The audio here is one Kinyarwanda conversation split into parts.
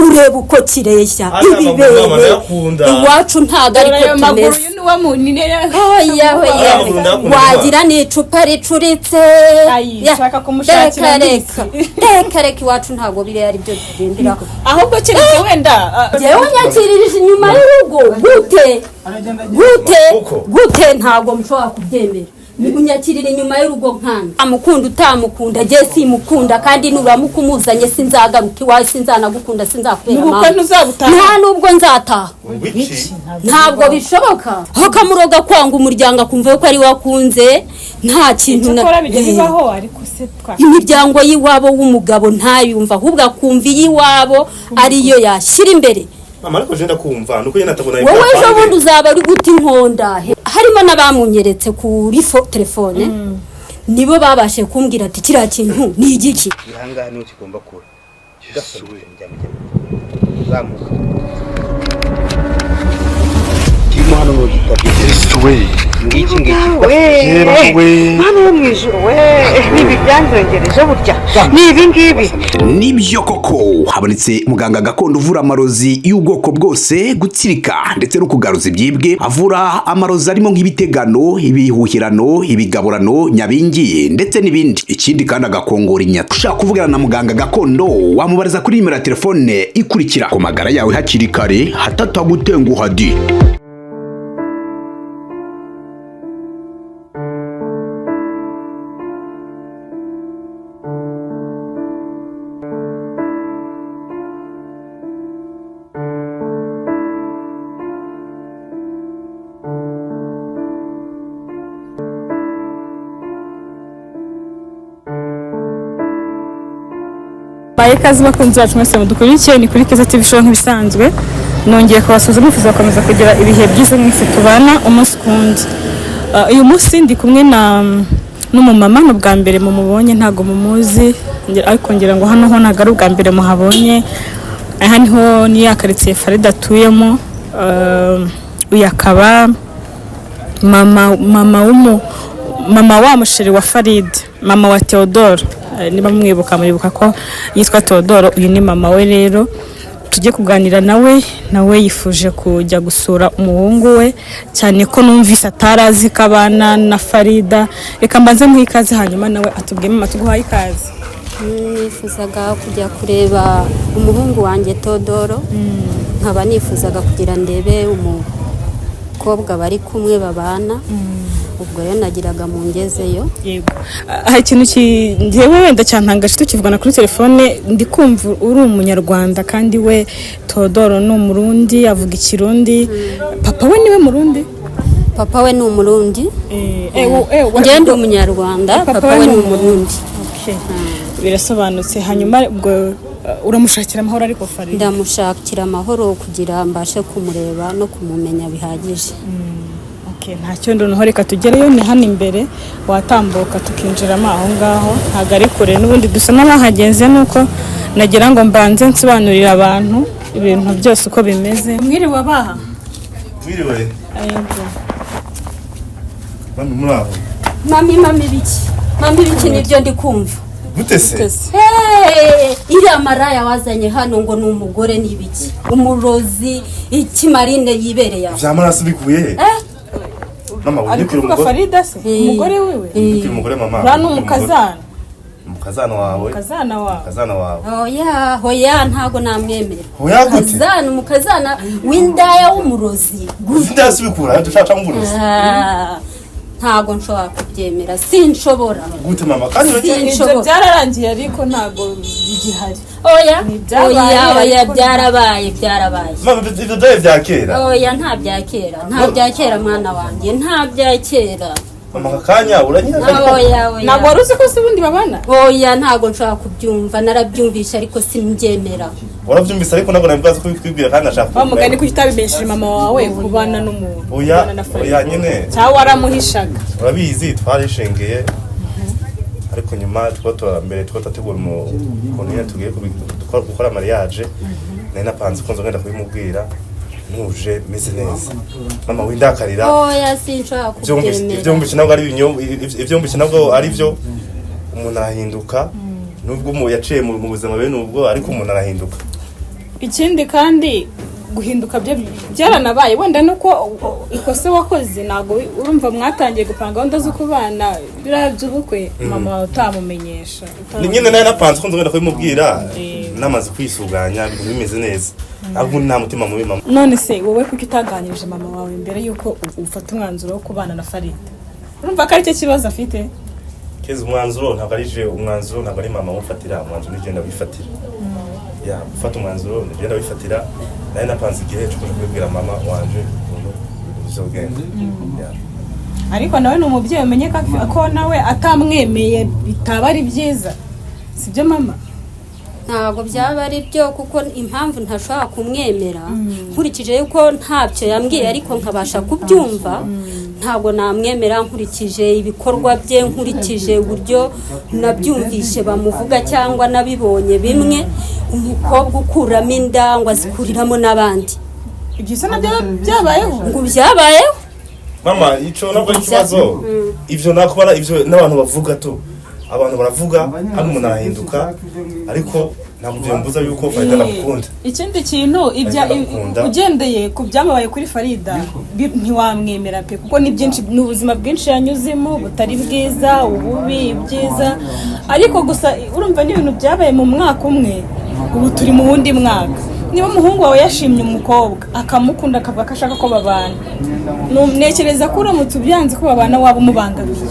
Ureba uko kireshya Hariya amaguru ibibere ndayakunda. Iwacu ntabwo Dore ariko ayo maguru tumeze. y'uwo munini. Oya, oya. Ariya maguru ndayakunda. Wagira ni icupa ricuritse. Ayi, Ya, ushaka kumushakira reka mbisi. Reka reka reka, iwacu ntabwo biriya ari byo tugenderaho. Ahubwo keretse wenda Njyewe nyakiririje inyuma y'urugo gute? Gute? Kuko? Gute? Ntabwo nshobora kubyemera. Unyakirira inyuma y'urugo nkanda amukunda utamukunda, njye simukunda, kandi nuramuka umuzanye sinzagaruka iwawe, sinzanagukunda, sinzakubera Ubukwe mama. ntuzabutaha? Nta nubwo nzataha. Wiki. Ntabwo bishoboka. Akamuroga kwanga umuryango, akumva ko ari we akunze, nta kintu na- Cyakora bijya bibaho, ariko se twa Imiryango y'iwabo w'umugabo ntayumva, ahubwo akumva iy'iwabo ariyo yashyira imbere. Mama, ariko je ndakumva nuko nyine atabona. Wowe ejo bundi uzaba uri guta inkonda. Harimo n'abamunyeretse kuri telefone, nibo babashe kumbwira ati kiriya kintu ni igiki. Ihangaha niho kigomba kuba uzamuka kirimo hano mu gitabo. Yesu we! Ngiki ngiki. Yeba we! Mana yo mu ijuru we, nibi byanzongereje burya ni ibi ngibi. Nibyo koko, habonetse muganga gakondo uvura amarozi y'ubwoko bwose, gutsirika ndetse no kugaruza ibyibwe. Avura amarozi arimo nk'ibitegano, ibihuhirano, ibigaburano, nyabingi ndetse n'ibindi. Ikindi kandi agakongora inyata. Ushaka kuvugana na muganga gakondo wamubariza kuri nimero ya telefone ikurikira. Ku magara yawe hakiri kare hatatagutenguha di. Baye ikaze bakunzi bacu mwese mudukurikiye, ni kuri Keza TV Show nk'ibisanzwe. Nongeye kubasuhuza, mwifuza gukomeza kugira ibihe byiza mwese tubana umunsi ku wundi. Uyu munsi ndi kumwe na n'umumama, ni ubwa mbere mumubonye, ntabwo mumuzi, ariko ngira ngo hano ho ntabwo ari ubwa mbere muhabonye. Aha niho ni ya karitsiye Farida atuyemo. Uyu akaba mama w'umu mama wa musheri wa Farid, mama wa Theodore. Niba mwibuka, muribuka ko yitwa Theodore. Uyu ni mama we rero tujye kuganira nawe. Nawe yifuje kujya gusura umuhungu we, cyane ko numvise atarazi ko abana na Farida. Reka mbanze muhe ikaze, hanyuma nawe atubwiye. Mama, tuguhaye ikaze. Nifuzaga kujya kureba umuhungu wanjye Todoro, nkaba nifuzaga kugira ndebe umukobwa bari kumwe babana. Ubwo rero nagiraga mu ngezeyo. Yego. Hari ikintu njyewe wenda cyantangaje tukivugana kuri telefone, ndi kumva uri umunyarwanda kandi we Todoro ni umurundi, avuga ikirundi. Papa we niwe murundi? Papa we ni umurundi. Njyewe ndi umunyarwanda, papa we ni umurundi. Okay. Birasobanutse. Hanyuma ubwo uramushakira amahoro ariko Farida? Ndamushakira amahoro kugira mbashe kumureba no kumumenya bihagije. Okay, ntacyo, noneho reka tugereyo. Ni hano imbere, watambuka tukinjiramo aho ngaho, ntabwo ari kure n'ubundi dusa n'abahagenze, nuko nagira ngo mbanze nsobanurire abantu ibintu byose uko bimeze. Mwiriwe abaha? Mwiriwe. Yego. Mami, muri aho? Mami, mami biki? Mami biki? Nibyo ndi kumva. Gute se? Hey, iriya maraya wazanye hano ngo ni umugore ni ibiki? Umurozi iki? Marine yibereye aho. Vya maraso bikuye he? Mama, Ari wibwira kuvuga umugore. Farida se, umugore wiwe. Wibwira umugore, mama. Uriya ni umukazana. Umukazana wawe. Umukazana wawe. Umukazana wawe. Oya, oya, ntago namwemera. Oya gute? Kazana, umukazana w'indaya w'umurozi. Ndasi bikura dushaka muburuzi. Ah, ntago nshobora kubyemera, sinshobora. Gute mama? Kandi Sinshobora. Ibyo byararangiye ariko ntabwo bigihari. Oya. Ni ibyabaye, Oya, oya. ariko Byarabaye, byarabaye. Mama, ibyo byaye bya kera. Oya, nta bya kera, nta bya kera, mwana wanjye, nta bya kera. Mama, aka kanya uranyira. Oya, oya. Ntabwo wari uzi ko se ubundi babana? Oya, ntago nshobora kubyumva. Narabyumvishe ariko simbyemera. Warabyumvise ariko ntabwo nabibwaza ko kwibwira kandi nashaka. Wa mugani, kuki utabimenyesheje mama wawe kubana n'umuntu, Oya, kubana na Farida? oya nyine. Cyangwa waramuhishaga? Urabizi twarishengeye, ariko nyuma mbere tuba turategura ukuntu nyine tugiye gukora mariage, nari napanze ko nzogenda kubimubwira ntuje meze neza. Mama, windakarira. Oya, sinshobora kubyemera. Ibyo wumvise ntabwo ari ibyo wumvise ntabwo ari byo. Umuntu arahinduka nubwo yaciye mu buzima bene ubwo, ariko umuntu arahinduka. Ikindi kandi guhinduka byo byaranabaye, wenda nuko ikosa wakoze ntabwo urumva mwatangiye gupanga gahunda zo kubana biriya by'ubukwe, mama wawe utamumenyesha. Ni nyine nayo napanze ko nzogenda kubimubwira Eh. namaze kwisuganya, ibintu bimeze neza, ahubwo nta mutima mubi mama. None se wowe kuki utaganirije mama wawe mbere y'uko ufata umwanzuro wo kubana na Farida? Urumva ko aricyo kibazo afite. Keza, umwanzuro ntabwo ari je, umwanzuro ntabwo ari mama umfatira umwanzuro, ni je ndawifatira. Ya, gufata umwanzuro ni je ndawifatira. Nayo napanze igihe cyo kuja kubibwira mama wanje ukuntu ibintu bizogenda. Ya. Ariko nawe ni umubyeyi, umenye ko nawe atamwemeye bitaba ari byiza, sibyo mama? Ntabwo byaba ari byo, kuko impamvu ntashobora kumwemera, nkurikije yuko ntabyo yambwiye ariko nkabasha kubyumva, ntabwo namwemera nkurikije ibikorwa bye, nkurikije uburyo nabyumvishe bamuvuga cyangwa nabibonye bimwe. Umukobwa ukuramo inda ngo azikuriramo n'abandi. Ibyo se nabyo byabayeho? Ngo byabayeho. Mama, ico ntabwo ari ikibazo. Ivyo nakubara, ivyo n'abantu bavuga tu, abantu baravuga hano, umuntu arahinduka, ariko ntabwo byambuza yuko Farida ndamukunda. Ikindi kintu ibya Farida ndamukunda. Ugendeye ku byamubaye kuri Farida, ntiwamwemera pe, kuko ni byinshi, ni ubuzima bwinshi yanyuzemo butari bwiza, ububi, ibyiza, ariko gusa urumva n'ibintu byabaye mu mwaka umwe, ubu turi mu wundi mwaka. Niba umuhungu wawe yashimye umukobwa akamukunda, akavuga ko ashaka ko babana, ntekereza ko uramutse ubyanze ko babana waba umubangamiye.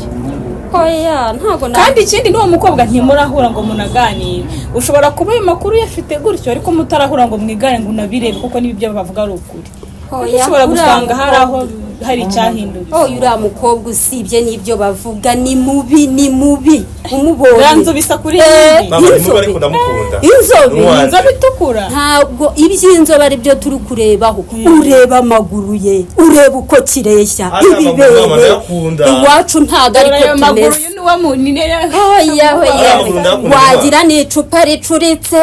Oya, ntabwo na Kandi ikindi, n'uwo mukobwa ntimurahura ngo munaganire. Ushobora kuba ayo makuru uyafite gutyo, ariko mutarahura ngo mwigane, ngo unabirebe kuko niba ibyo bavuga ari ukuri. Oya, ushobora uriya gusanga hari aho mukobwa- hari icyahindutse. Oh, uriya mukobwa, usibye n'ibyo bavuga, ni mubi, ni mubi umubonye. Uriya nzobe isa kuri Eh, iyi. Mama, ni mubi inzobe. ariko ndamukunda. Inzobe. Ni uwanje. Inzobe itukura. Ntabwo iby'inzobe ari byo turi kurebaho. Ureba amaguru ye, ureba uko kireshya, Ari amaguru, mama, ibibere. ndayakunda. Iwacu ntabwo Dore ariko ayo maguru tumeze. ye niwo munini. Oya, oya. Ari amaguru ndayakunda. Wagira ni icupa ricuritse.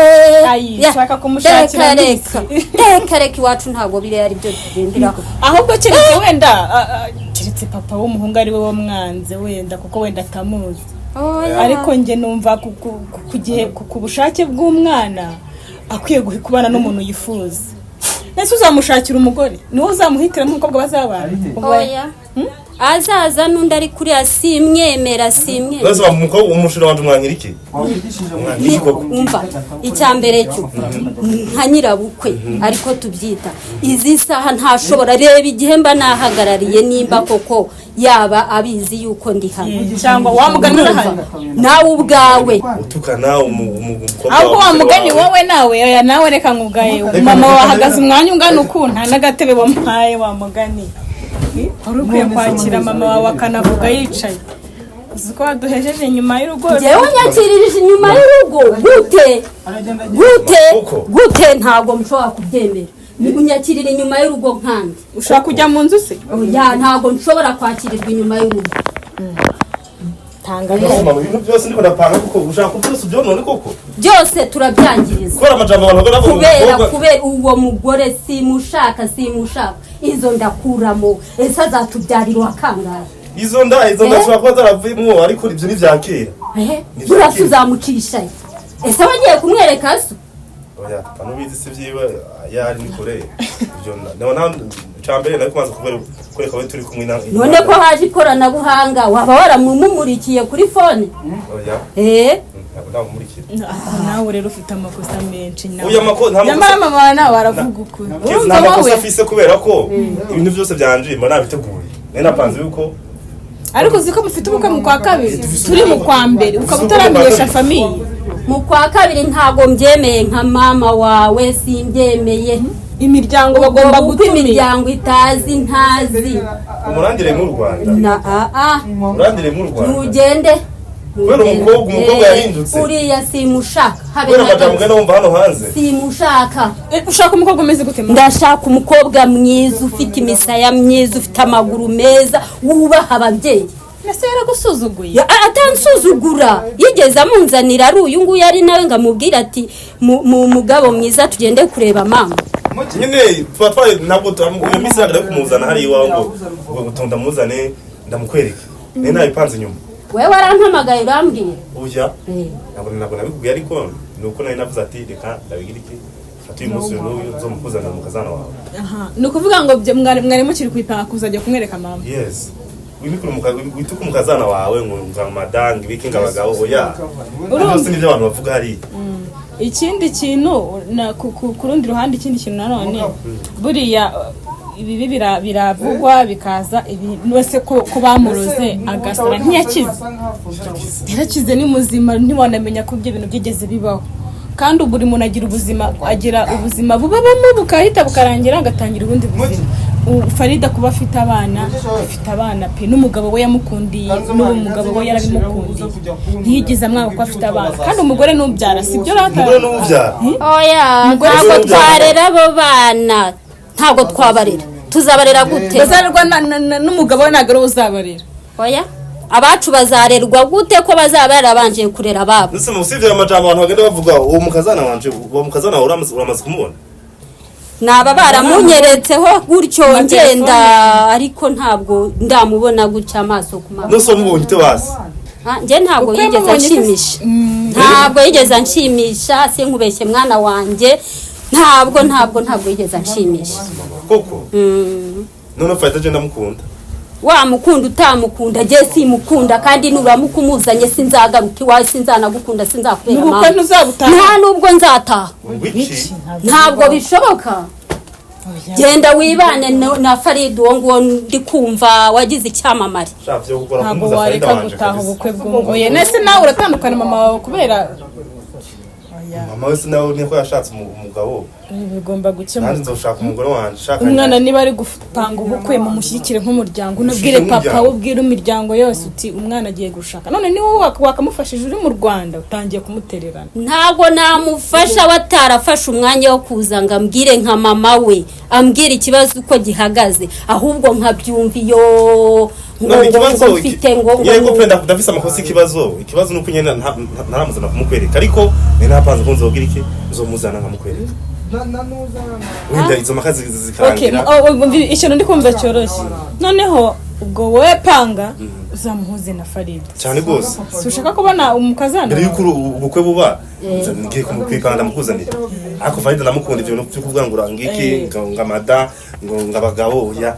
Ayi, Ya, nshaka kumushakira reka ndisi. reka reka reka, iwacu ntabwo biriya ari byo tugenderaho. Ahubwo keretse wenda keretse papa w'umuhungu ari we wamwanze wenda, kuko wenda atamuzi. Oya. Ariko njye numva ku gihe ku bushake bw'umwana akwiye kubana n'umuntu yifuza. Ese uzamushakira umugore, niwe uzamuhitiramo umukobwa bazabana? Oya, azaza n'undi, ari kuriya simwemera, simwemera. None se wa mukobwa, umushira wanje, umwankira iki? Umwankira iki koko? Umva, icya mbere cyo nka nyirabukwe, ariko tubyita izi saha ntashobora. Reba igihe mba nahagarariye, nimba koko yaba abizi yuko ndi hano. Cyangwa wamugani urahari. Nawe ubwawe. Utukana umukobwa Ahubwo wa mugani wawe. wowe nawe, oya, nawe reka nkugaye. Mama wahagaze umwanya ungana uku, nta n'agatebe wamuhaye. Wa mugani wari ukwiye kwakira mama wawe akanavuga yicaye. Uzi ko waduhejeje inyuma y'urugo? Njyewe nyakirije inyuma y'urugo gute? Gute? Kuko. Gute? Ntabwo nshobora kubyemera. Unyakirira inyuma y'urugo nkandi? Ushobora kujya mu nzu se? Oya, ntabwo nshobora kwakirirwa inyuma y'urugo. Tanga. Mama, ibintu byose ndiko ndapanga kuko ushaka ko byose ubyonone koko? Byose turabyangiriza. Kubera amajambo abantu bagana bavuga. Kubera Umukobwa kubera uwo mugore simushaka, simushaka. Izo ndakuramo, ese azatubyarira uwakangaye? Izo nda Eh? zishobora kuba zaravuyemwo, ariko ibyo ni ibya kera. Ehe. Ni ibya Urasa kera. uzamucisha he? Ese wagiye kumwereka so? Oya, papa nubizi si vyiwe, yari ni kure ibyo. Na cambere nari kubanza kwereka we turi kumwe na None ko haje ikoranabuhanga, waba waramumumurikiye kuri phone? Oya. Eh. Ntabwo ndamumurikira. Ako nawe rero ufite amakosa menshi nawe. Oya, nta makosa- Nyamara mama wawe nawe aravuga ukuri. Nta Urumva makosa wowe afise, kubera ko ibintu byose byanje mba nabiteguye, nari napanze yuko Ariko uzi ko mufite ubukwe mu kwa kabiri, turi mu kwa mbere, ukaba utaramenyesha famille? Mu kwa kabiri ntabwo mbyemeye. Nka mama wawe simbyemeye. Imiryango bagomba Ubwo gutumira. Imiryango itazi ntazi. Umurangire mu Rwanda. Na a Umurangire mu Rwanda. Ntugende. Kubera umukobwa Eh, yahindutse. Uriya simushaka habe Kubera na amajambo gato. ugenda wumva hano hanze. Simushaka. Eh, ushaka umukobwa umeze gute mama? Ndashaka umukobwa mwiza, ufite imisaya myiza, ufite amaguru meza, wubaha ababyeyi. Ese yaragusuzuguye? Atansuzugura, yigeze amunzanira ari uyu nguyu, ari nawe ngo amubwire ati: "Mu mugabo mwiza, tugende kureba mama." Nyine tuba twaye, ntabwo iyo minsi ntabwo ari kumuzana hari iwawe ngo ndamuzane ndamukwereke, nari nabipanze inyuma. Wewe warampamagaye urambwira. Oya. Eh. Ntabwo nabikubwiye, ariko ni uko nari navuze ati reka ndabigira iki. Fata uyu munsi uyu n'uyu nzomukuzanira umukazana wawe. Aha, ni ukuvuga ngo mwari mukiri kwipanga kuzajya kumwereka mama? Yes, wituka umukazana wawe ngo ngo madangi ibiki ngo abagabo, oya. Byose nibyo abantu bavuga hariya. Ikindi kintu ku rundi ruhande, ikindi kintu nanone, buriya ibibi biravugwa bikaza ibi wese ko bamuroze agasara ntiyakize, yarakize, ni muzima, ntiwanamenya ko ibyo bintu byigeze bibaho. Kandi buri muntu agira ubuzima, agira ubuzima bubabamo bukahita bukarangira, agatangira ubundi buzima. Farida kuba afite abana, afite abana pe, n'umugabo we yamukundiye, n'uwo mugabo we yarabimukundiye, ntiyigeze amwanga ko afite abana. Kandi umugore n'ubyara, sibyo rata? Umugore n'ubyara. Oya, Umugore ntabwo si ubyara. twarera abo bana, ntabwo twabarera, tuzabarera gute? Bazarerwa n'umugabo we, ntabwo ari we uzabarera. Oya, abacu bazarerwa gute ko bazaba barabanje kurera ababo? Ndetse usibye ayo majambo abantu bagenda bavuga, uwo mukazana wanje, uwo mukazana wawe uramaze kumubona? Naba baramunyeretseho gutyo Amatelefone. ngenda, ariko ntabwo ndamubona gutya amaso ku maso. Nose wamubonye ute basi? Ah, njye ntabwo Uko yigeze yamubonye se- anshimisha, ntabwo yigeze anshimisha. Sinkubeshye mwana wanjye, ntabwo yigeze anshimisha. Koko? None Farida je ndamukunda. Wamukunda utamukunda, njye simukunda, kandi nuramuka umuzanye sinzagaruka iwawe, sinzanagukunda, sinzakubera Ubukwe mama. ntuzabutaha? Nta nubwo nzataha. Wiki? Ntabwo bishoboka. Genda wibane na Farida, uwo nguwo ndi kumva wagize icyamamare. Shavyo gukora Ntabwo kumuza Farida wareka wanje gutaha kabisa. ubukwe bw'umugoye nese nawe uratandukana mama wawe kubera Mama wese nawe niko yashatse umugabo. Bigomba gukemuka. Nanjye nzoshaka umugore wanje shaka. Umwana niba ari gupanga ubukwe, mumushyigikire nk'umuryango, unabwire Mushyigikire papa nk'umuryango. we, ubwire imiryango yose uti umwana agiye gushaka. None ni wowe wakamufashije uri mu Rwanda, utangiye kumutererana. Ntabwo namufasha watarafashe umwanya wo kuza ngo ambwire nka mama we, ambwire ikibazo uko gihagaze, ahubwo nkabyumva iyo ngo None ngo ikibazo ngo mfite ngo ngo yego pe, ndafise amakosa. Ikibazo nuko nyene ntaramuzana kumukwereka, ariko ni napanze ko nzogira iki, nzomuzana nkamukwereka, wenda izo maka Okay, zikarangira. Ikintu ndi kumva cyoroshye noneho, ubwo wowe panga uzamuhuze na Farida. Cyane rwose. Si ushaka kubona umukazana? Mbere yuko ubukwe buba, ngiye kwipanga ndamukuzanira, ariko Farida ndamukunda. Ibyo bintu byo kuvuga ngo urangiki ngo amada ngo abagabo, oya,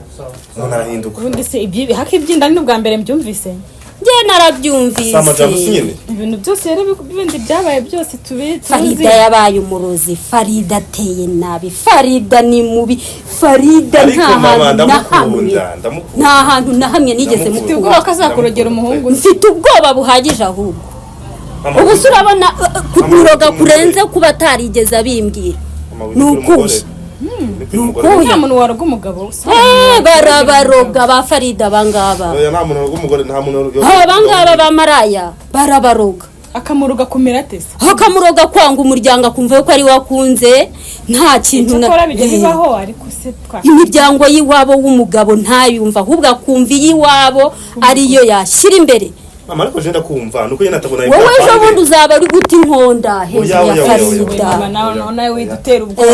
umuntu arahinduka. Ubundi se ibyibi haka ibyinda ni ubwa mbere mbyumvise. Njye narabyumvise. Si amajambo si nyine. Ibintu byose rero bindi byabaye byose tubi tuzi. Farida yabaye umurozi, Farida ateye nabi, Farida ni mubi, Farida Ariko nta mama, hantu na hamwe ndamukunda, ndamukunda. nta hantu na hamwe nigeze Ndamukunda. Mfite mukunda. ubwoba ko azakurogera umuhungu. Mfite ubwoba buhagije ahubwo. Mama, Ubu se urabona kumuroga kurenze kuba atarigeze abimbwira? Mama, Ni wite kuri ukuhe? umugore. Ni kuri umugore. Ukuhe? Nta muntu waroga umugabo. Barabaroga ba Farida abangaba. Oya, nta muntu w'umugore, nta muntu. Abangaba ba maraya barabaroga. Akamuroga kumera atese? Akamuroga kwanga umuryango, akumva ko ari we akunze, nta kintu na- Cyakora bijya bibaho, ariko se twa Imiryango y'iwabo w'umugabo ntayumva, ahubwo akumva iy'iwabo ariyo yashyira imbere. Mama, ariko je ndakumva nuko nyine atabona. Wowe ejo bundi uzaba uri guta inkonda hejuru Oya, ya oya, oya, oya, Farida. Mama, nawe nawe widutera ubwoba.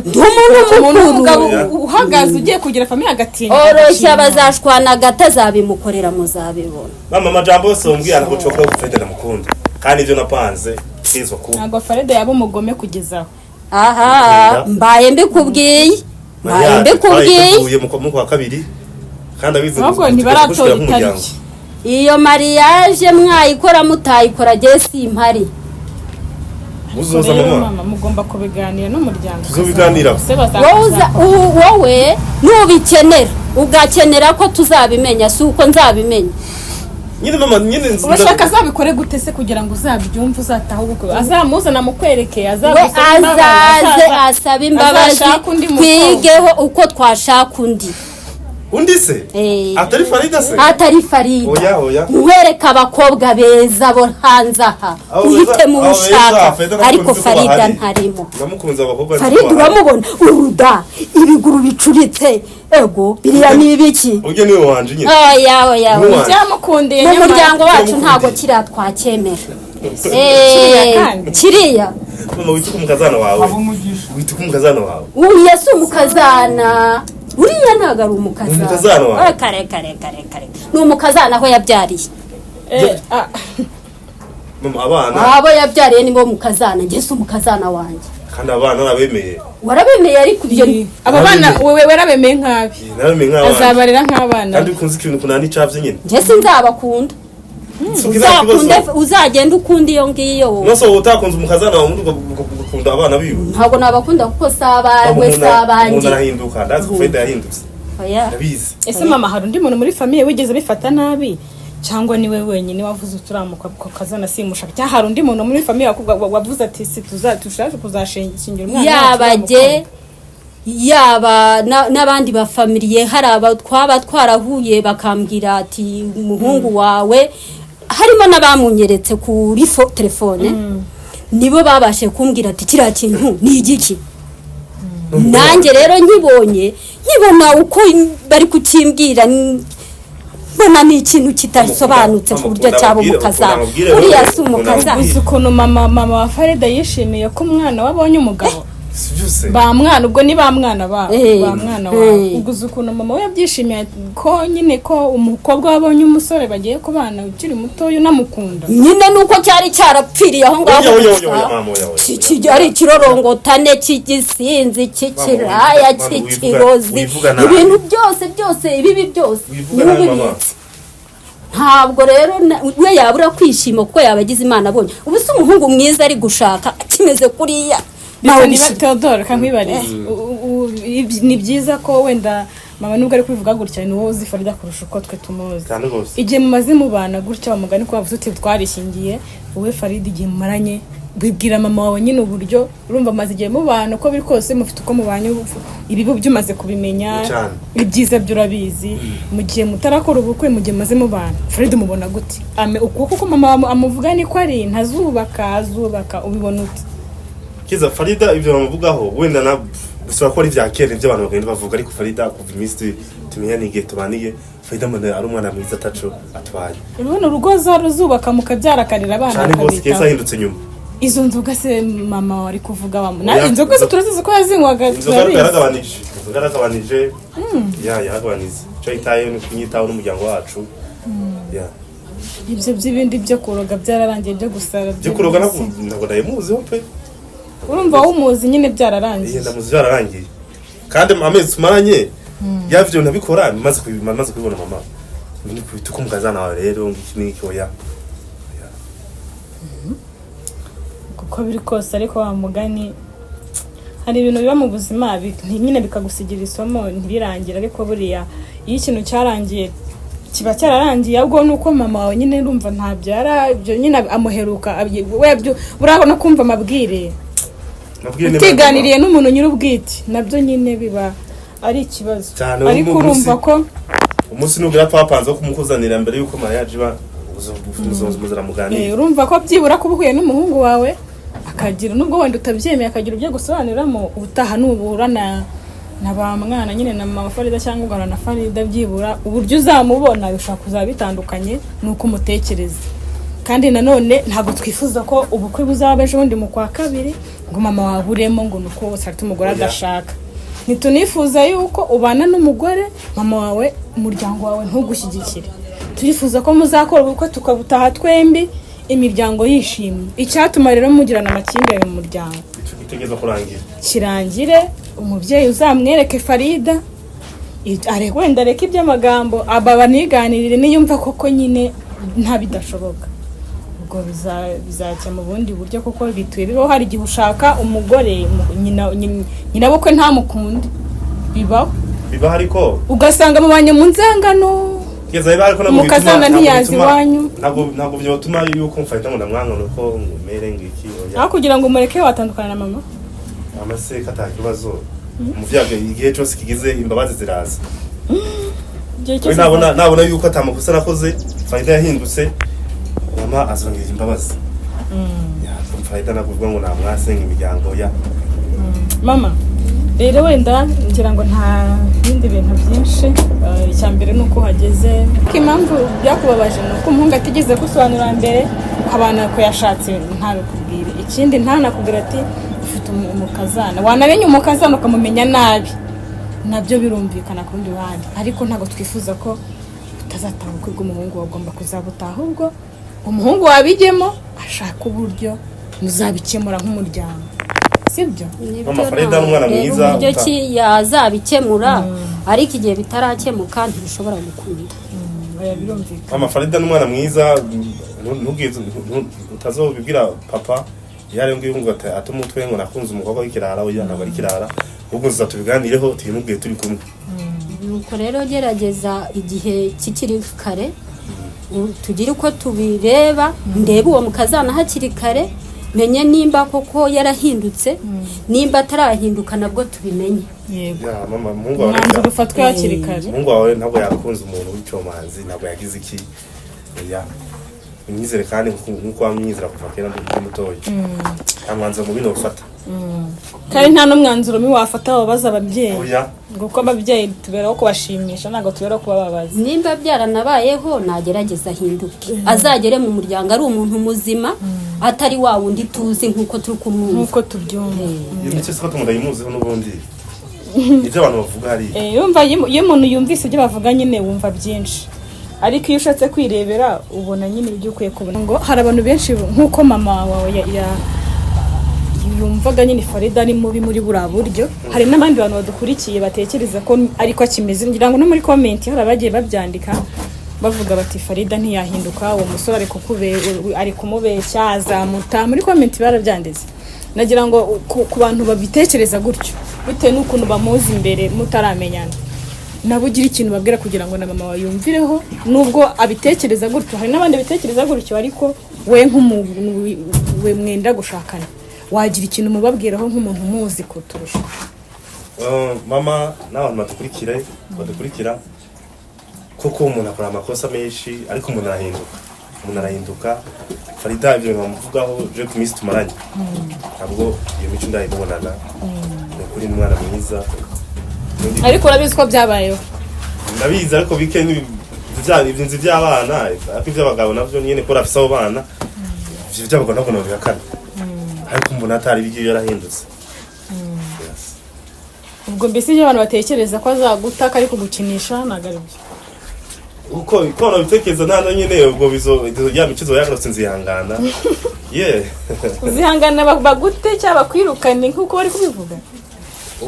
Ndi umuntu Umuntu w'umugabo mukuru. uhagaze ugiye kugira famille agatinya. Oroshya, bazashwana agati, azabimukorera, muzabibona. Mama, amajambo yose wambwiye aragucoka ko Farida ndamukunda, kandi ibyo napanze sizwa kuba. Ntabwo Farida yaba umugome kugeza aho. Aha mbaye mbikubwiye, mbaye mbikubwiye. Twayiteguye mu kwa kabiri, kandi abizi. Ahubwo ntibaratora itariki. Iyo mariage mwayikora mutayikora, jye simpari. Muzoza Rero mama. mama, mugomba kubiganira n'umuryango. Tuzobiganiraho. Se Wowe wowe nubikenera, ugakenera ko tuzabimenya, si uko nzabimenya. Nyine mama, nyine Urashaka azabikore gute se kugira ngo uzabyumve, uzatahe ubukwe azamuzana mukwereke? We Azagusaba imbabazi, azaze asabe imbabazi, azashaka undi mukobwa. twigeho uko twashaka undi. Undi se? Atari Farida se? Atari Farida. Oya, oya. Nkwereka abakobwa beza bo hanze aha, Abo uhitemo abo uwo ushaka, Farida ndamukunze ariko ko Farida bahari. ntarimo. Ndamukunze, abakobwa nzi ko Farida bahari. uramubona uruda, ibiguru bicuritse, ego biriya ni ibiki? Ujye niwe wanje nyine. Oya, oya, Niwe oya. wanje. Byamukundiye Mu nyamara. muryango wacu Byamukundiye. ntabwo kiriya twacyemera. Kiriya kandi? Kiriya. Mama, wite ku mukazana wawe, wite ku mukazana wawe. Uriya si umukazana, uriya ntabwo ari umukazana. Umukazana wawe. Oh, kare kare kare kare, ni umukazana aho yabyariye. Ah, Mama, abana Abo yabyariye nibo mukazana, njye si umukazana wanjye. Kandi abana narabemeye. Warabemeye, ariko ibyo Aba bana wewe warabemeye nk'abi? Narabemeye nk'abana. Azabarera nk'abana. Kandi ukunze ikintu kunana n'icavye nyine. Njye sinzabakunda. Sukiza kibazo. Uzakunde, uzagenda ukunda iyo ngiyo wowe. Nose wowe utakunze umukazana wawe, ubundi ugakunda abana biwe? Ntabwo nabakunda kuko si abawe, si Umuntu abanjye. arahinduka, ndazi ko Farida yahindutse. Oya. Ndabizi. Ese mama, hari undi muntu muri famille wigeze bifata nabi, cyangwa niwe wenyine wavuze uturamuka kazana simushaka, cyangwa hari undi muntu muri famille wavuze ati si tushaka kuzashingira umwana wacu Yaba uriya jye, mukobwa? Yaba n'abandi bafamiliye, hari aba twaba twarahuye bakambwira ati umuhungu wawe, harimo n'abamunyeretse kuri telefone, nibo babashe kumbwira ati kiriya kintu ni igiki. Nanjye rero nkibonye, nkibona uko bari kukimbwira, mbona ni ikintu kidasobanutse ku buryo cyaba umukazana. Uriya si umukazana. Uzi ukuntu mama wa Farida yishimiye ko umwana we abonye umugabo? Si byose. Ba mwana, ubwo ni ba mwana ba ba mwana wawe. Ubwo uzi ukuntu mama we yabyishimiye ko nyine ko umukobwa we abonye umusore bagiye kubana ukiri mutoya unamukunda? Nyine nuko cyari cyarapfiriye aho ngaho Oya, oya, gusa. oya, oya, mama, oya, oya. Ari ikirorongotane cy'igisinzi, cy'ikiraya, Mama, cy'ikirozi. wivuga nabi. Ibintu byose byose, ibibi byose Wivuga niwe nabi, mama. ubibitse. Ntabwo rero we yabura kwishima kuko yaba agize Imana abonye ubu se umuhungu mwiza ari gushaka akimeze kuriya. Nawe Ndetse niba bishima. Theodore kankwibariza, ni byiza ko wenda mama nubwo ari kubivuga gutya, ni wowe uzi Farida kurusha uko twe tumuzi. Cyane rwose. Igihe mumaze mubana gutya, mugani ko wavuze uti twarishingiye, wowe Farida igihe mumaranye, wibwira mama wawe nyine uburyo urumva amaze igihe mubana, uko biri kose mufite uko mubanye, ibibi byo umaze kubimenya, Cyane. ibyiza byo urabizi. Mu gihe mutarakora ubukwe, mu gihe mumaze mubana, Farida umubona gute? Ukuboko ko mama wawe amuvuga niko ari, ntazubaka, azubaka, ubibona ute? Kiza Farida, ibyo bamuvugaho wenda na bisaba ko ari ibya kera, ibyo abantu bagenda bavuga, ariko Farida kuva iminsi tumenya n'igihe tubaniye, Farida mbona ari umwana mwiza ataco atwaye. Urabona urugo zaruzubaka mukabyara akarera abana Cyane rwose, keza akabitaho. ahindutse nyuma. Izo nzoga se mama wari kuvuga wa Oya, inzoga se turazizi ko yazinywaga? Inzoga Turabizi. yaragabanije, inzoga yaragabanije, ya yaragabanije. Icyo yitayeho ni kunyitaho n'umuryango wacu, ya. Ibyo by'ibindi byo kuroga byararangiye, byo gusara? Byo kuroga ntabwo ndayimuziho pe. Urumva wumuzi nyine byararangiye. Iya, ndamuzi byararangiye, kandi amezi tumaranye yavyo ntabikora, maze kubibona mama ni kubita uko umukazana wawe rero ngiki n'iki, oya. Kuko biri kose, ariko wa mugani hari ibintu biba mu buzima nyine bikagusigira isomo ntibirangire, ariko buriya iyo ikintu cyarangiye kiba cyararangiye. Ahubwo ni uko mama wawe nyine urumva ntabyara, ibyo nyine amuheruka we buriya no kumva amabwire Nabwiye niba- utiganiriye n'umuntu nyir'ubwite nabyo nyine biba ari ikibazo. Cyane, Ariko urumva ko umunsi nubwira twapanze wo kumukuzanira mbere y'uko mariage iba, muzira muganira. Urumva ko byibura kuba uhuye n'umuhungu wawe akagira, nubwo wenda utabyemeye, akagira ibyo gusobanuriramo ubutaha nubura na ba mwana nyine na mama Farida cyangwa ugahura na Farida, byibura uburyo uzamubona bishobora kuzaba bitandukanye n'uko umutekereza. Kandi nanone ntabwo twifuza ko ubukwe buzaba ejo bundi mu kwa kabiri ngo mama waburemo ngo ni uko wose afite umugore Oya. adashaka. Ntitunifuza yuko ubana n'umugore mama wawe, umuryango wawe ntugushyigikire. Turifuza ko muzakora ubukwe tukabutaha twembi, imiryango yishimye. Icyatuma rero mugirana amakimbirane mu muryango Ico gitegerezwa kurangira. Kirangire, umubyeyi uzamwereke Farida, wenda areke iby'amagambo, aba baniganirire, niyumva koko nyine nta bidashoboka, ubwo bizacya mu bundi buryo, kuko bituye bibaho. Hari igihe ushaka umugore nyina bukwe ntamukunde, bibaho. Biba ariko Ugasanga mubanye mu nzangano. Kugeza biba ariko ntabwo Umukazana ntiyaza iwanyu. Ntabwo byotuma yuko mfata ngo ndamwanga nuko ngumere ngiki, oya. Aho kugira ngo umureke watandukana na mama. Amaseka ata kibazo, umuvyaga igihe cyose kigize imbabazi ziraza. Igihe We cyose. nabona yuko atamakosa nakoze, Farida yahindutse, mama azongera imbabazi. Ya, Farida nakuvuga ngo namwasenga imiryango ya Mama rero wenda ngira ngo nta bindi bintu byinshi. Icya mbere ni uko uhageze, ko impamvu byakubabaje ni uko umuhungu atigeze gusobanura mbere ko abana ko yashatse ntabikubwire, ikindi ntanakubwira ati ufite umukazana. Wanamenya umukazana ukamumenya nabi, nabyo birumvikana ku rundi ruhande, ariko ntabwo twifuza ko utazataha ubukwe bw'umuhungu wawe, ugomba kuzabutaha. Ahubwo umuhungu wabijyemo ashaka uburyo muzabikemura nk'umuryango. Sibyo? Nibyo. Mama Farida ni umwana Reba mwiza, uburyo ki yazabikemura, ariko igihe bitarakemuka ntibishobora gukunda. Oya, birumvikana. Mama Farida ni umwana mwiza. Ntuzobibwira papa iyo ari ngiyo ngo ate umutwe ngo nakunze umukobwa w'ikirara. Oya, ntabwo ari ikirara, ahubwo nziza tubiganireho, tubimubwiye turi kumwe. Nuko rero gerageza igihe kikiri kare, tugire uko tubireba, ndebe uwo mukazana hakiri kare, menye nimba koko yarahindutse, nimba atarahinduka nabwo tubimenye. Yego. Ya, mama, umuhungu wawe Umwanzuro ufatwe hakiri kare. Umuhungu wawe ntabwo yakunze umuntu w'icyomanzi, ntabwo yagize iki. Oya, unyizere kandi nkuko wamwizera kuva kera ndi mutoya, nta mwanzuro mubi nofata. Kandi nta n'umwanzuro mubi wafata wabaza ababyeyi. Oya. Ngo kuko ababyeyi tuberaho kubashimisha, ntabwo tuberaho kubababaza. Nimba byaranabayeho, nagerageza ahinduke, azagere mu muryango ari umuntu muzima, atari wa wundi tuzi nk'uko turi kumwumva. Nk'uko tubyumva. Iyo mico siko tumudayimuziho n'ubundi, ibyo abantu bavuga hariya. Yumva iyo umuntu yumvise ibyo bavuga nyine wumva byinshi, ariko iyo ushatse kwirebera ubona nyine ibyo ukwiye kubona. Ngo hari abantu benshi nk'uko mama wawe yumvaga nyine Farida ari mubi muri buriya buryo, hari n'abandi bantu badukurikiye batekereza ko ariko akimeze. Ngira ngo no muri comment hari abagiye babyandika bavuga bati: "Farida ntiyahinduka, uwo musore ari kumubeshya, azamuta." Muri comment barabyanditse. Nagira ngo ku bantu babitekereza gutyo bitewe n'ukuntu bamuzi imbere mutaramenyana, nabo ugira ikintu babwira kugira ngo na mama wawe yumvireho, nubwo abitekereza gutyo. Hari n'abandi bitekereza gutyo, ariko we nk'umuntu we mwenda gushakana wagira ikintu mubabwiraho nk'umuntu umuzi kuturusha. Mama n'abantu badukurikira, koko umuntu akora amakosa menshi, ariko umuntu arahinduka, umuntu arahinduka. Farida ibyo bintu bamuvugaho, je ku minsi tumaranye ntabwo iyo mico ndayimubonana. Ni ukuri ni umwana mwiza. Ariko urabizi ko byabayeho. Ndabizi, ariko bike ni ibyo nzi by'abana, ariko iby'abagabo nabyo nyine ko rafise abo bana, ivyo by'abagabo ntabwo nabihakana, ariko mbona atari ibyo, yarahindutse. Yes. Ubwo mbese ibyo abantu batekereza ko azaguta, ko ari kugukinisha, ntabwo ari byo? Uko uko nabitekereza nta nyine, ubwo bizo ya mico izo yagarutse, nzihangana ye. Uzihangana bagute cyangwa bakwirukane nk'uko bari kubivuga?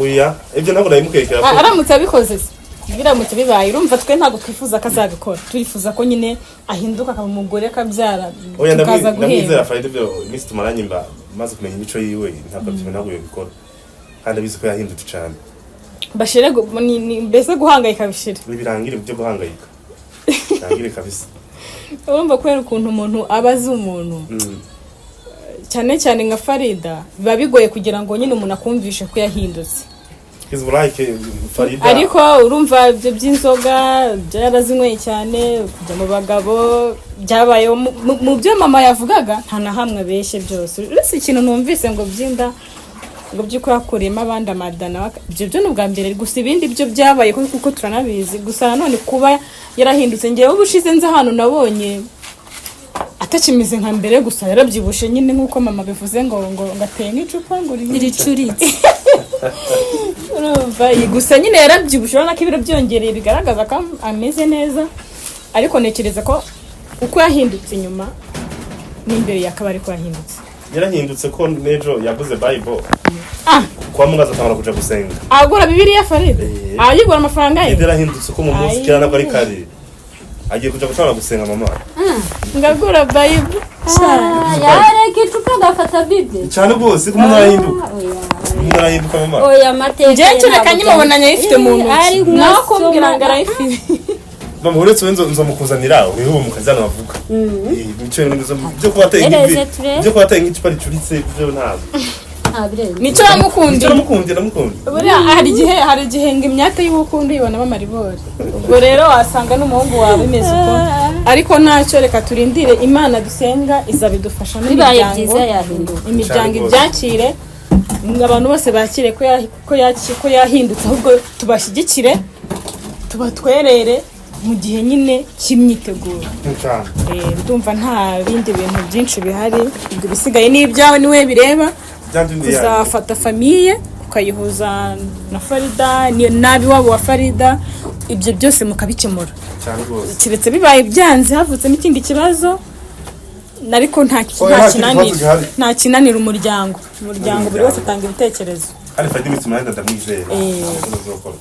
Oya, ibyo ntabwo nabimukekera ko Aramutse abikoze se, biramutse bibaye, urumva twe ntabwo twifuza ko azabikora, turifuza ko nyine ahinduka akaba umugore akabyara, Oya, tukaza ndamwizera. guhemba. Farida, ibyo iminsi tumaranye mba maze kumenya imico yiwe, ntabwo ibyo ntabwo yabikora, kandi abizi ko yahindutse cyane. Bashire mbese guhangayika bishire. Birangire byo guhangayika, birangire kabisa. Urumva kubera ukuntu umuntu aba azi umuntu, cyane cyane nka Farida, biba bigoye kugira ngo nyine umuntu akumvishe ko yahindutse. His like Farida. Ariko urumva ibyo by'inzoga byarazinyweye cyane, kujya mu bagabo byabayeho. Mu byo mama yavugaga nta na hamwe abeshye byose, uretse ikintu numvise ngo by'inda, ngo by'uko yakuriyemo abandi amadana, ibyo byo ni ubwa mbere. Gusa ibindi byo byabaye kuko turanabizi. Gusa nanone kuba yarahindutse, ngewe ubushize nzi ahantu nabonye atakimeze nka mbere, gusa yarabyibushye nyine nk'uko mama bivuze ngo ateye nk'icupa ngo Ricuritse. Urumva iyi gusa nyine yarabyibushye, urabona ko ibiro byongereye, bigaragaza ko ameze neza. Ariko ntekereza ko uko yahindutse inyuma n'imbere yakaba ariko yahindutse. Yarahindutse ko n'ejo yaguze Bible. Ah. Kwa Mugaza atangura kuja gusenga. Agura Bibiliya Farida? Eh. Ayigura amafaranga ye? Yarahindutse ko mu munsi Ayi. kera ntabwo ari kare, agiye kuja gutangura gusenga mama. Ngagura Bible? Yareka icupa agafata Bible? Cyane rwose, ko umuntu arahinduka. Oya. Umuntu arahinduka mama. Oya, amateka Njyewe ye kereka ntabwo nyimubonanye ayifite mu Eh, ari ntoki, nawe kumbwira ngo mwasoma. arayifite. Mama, uretse we nzomukuzanira uriho uwo mukazana bavuga. Imico ye byo kuba ateye Ereze nk'ivi turebe. byo kuba ateye nk'icupa ricuritse byo ntabwo. Nta birenze. Nicyo wamukundiye? Nicyo namukundiye, namukundiye. Buriya hari igihe ngo imyate y'ubukundu uyibonamo amaribori. Ubwo rero wasanga n'umuhungu wawe bimeze uko, ariko ntacyo, reka turindire Imana dusenga izabidufashamo. Bibaye Imiryango byiza yahinduka. imiryango Cyane rwose. ibyakire, abantu bose bakire ko yahindutse, ahubwo tubashyigikire, tubatwerere mu gihe nyine cy'imyiteguro. Cyane. Ndumva nta bindi bintu byinshi bihari. Ibyo bisigaye ni ibyawe, niwe bireba. Byanjye ndi yanjye. Kuzafata famille ukayihuza na Farida n'ab'iwabo wa Farida, ibyo byose mukabikemura. Cyane rwose. Keretse bibaye byanze, havutsemo ikindi kibazo. Ariko nta Oya, nta nta kindi kinanira, kibazo gihari. nta kinanira umuryango. Umuryango, buri wese atanga ibitekerezo. Kandi Fadi Mitima ndamwizera. Nta kibazo azokora.